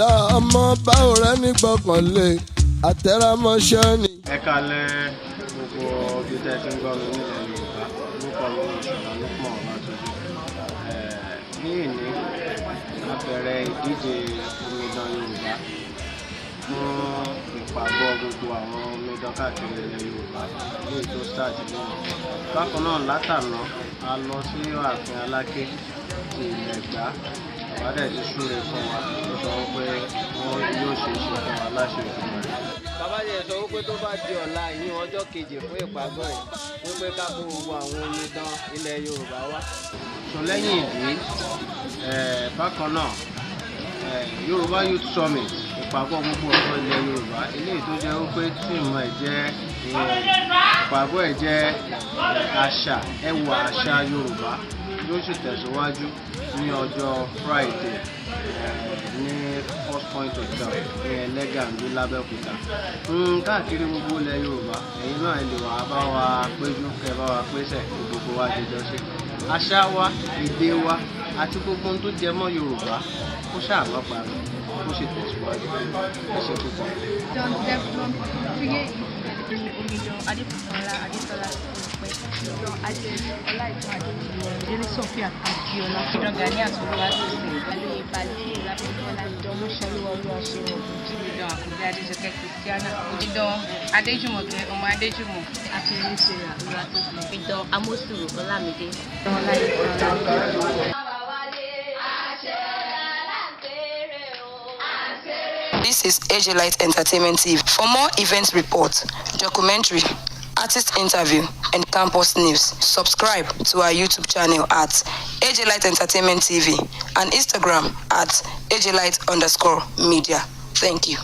Ọmọ báwo rẹ ní gbọ́kànlé àtẹ̀rámọ́ṣẹ́ ni. Ẹ kalẹ̀, gbogbo ibi tẹ́ ẹ ti ń gbọ́ mi nílẹ̀ Yorùbá. Orúkọ mi ní Ìṣọ̀lá Lukman Ọlátúnjí. Ní ìní a bẹ̀rẹ̀ ìdíje omidan Yorùbá fún ìpàgọ́ gbogbo àwọn omidan káàkiri ilẹ̀ Yorùbá, léyìí tó start lónìí. Bákan náà, látàná a lọ sí ààfin Aláké ti ilẹ̀ Ẹ̀gbá. Bàbá dẹ̀ ti súre fún wa, ó sọ wípé wọ́n yóò ṣe é ṣe fún wa láṣẹ Èdùmàrè. Bàbá yẹn sọ wípé tó bá di ọ̀la ìyún ọjọ́ kejì fún ìpàgọ́ yìí, wípé ká kó gbogbo àwọn omidan ilẹ̀ Yorùbá wá. So lẹ́yìn ìdí bákan náà, Yorùbá Youth Summit, ìpàgọ́ gbogbo ọ̀dọ́ ilẹ̀ Yorùbá, eléyìí tó jẹ́ wípé theme ẹ̀ jẹ́, ìpàgọ́ ẹ̀ jẹ́ àṣà, ẹwà àṣà Yorùbá, yóò sì tẹ̀síwájú ní ọjọ́ Friday ní First Point Hotel ní Ẹlẹ́gàndí l'Abẹ́òkúta. Káàkiri gbogbo ilẹ̀ Yorùbá, ẹ̀yin náà ẹ lè wá bá wa péjú, kẹ́ bá wa pèsè kí gbogbo wa jọjọ ṣe àṣà wa, èdè wa àti gbogbo ohun tó jẹ mọ́ Yorùbá, kó ṣáà má parun, kó sì tẹ̀síwájú. Ẹ ṣé púpọ̀. John Zebulon Fíyé Omidan Adébùkọ́lá Adétọ́lá Ọpẹ́ Omidan Adéyẹmí Ọláìtàn Adéjìmọ̀ Délé Sophia Adéọlá. Omidan Ganiat Olúwatósìn. Alóye Balẹ̀ Lábẹ́bọ́lá. Omidan Mọ́ṣálúwà Olúwaṣeun Ògúnjí. Omidan Àkànbí Adéjọkẹ́ Christiana. Omidan Adéjùmọ̀kẹ́ ọmọ Adéjùmọ̀. Akínyẹmí Sarah Olúwatósìn. Omidan Amosu Ọlámídé. Ọláyíkan Ọlámídé. This is AJ Light Entertainment TV. For more event reports, documentary, artist interview, and campus news, subscribe to our YouTube channel at AJ Light Entertainment TV and Instagram at AJ Light_media. Thank you.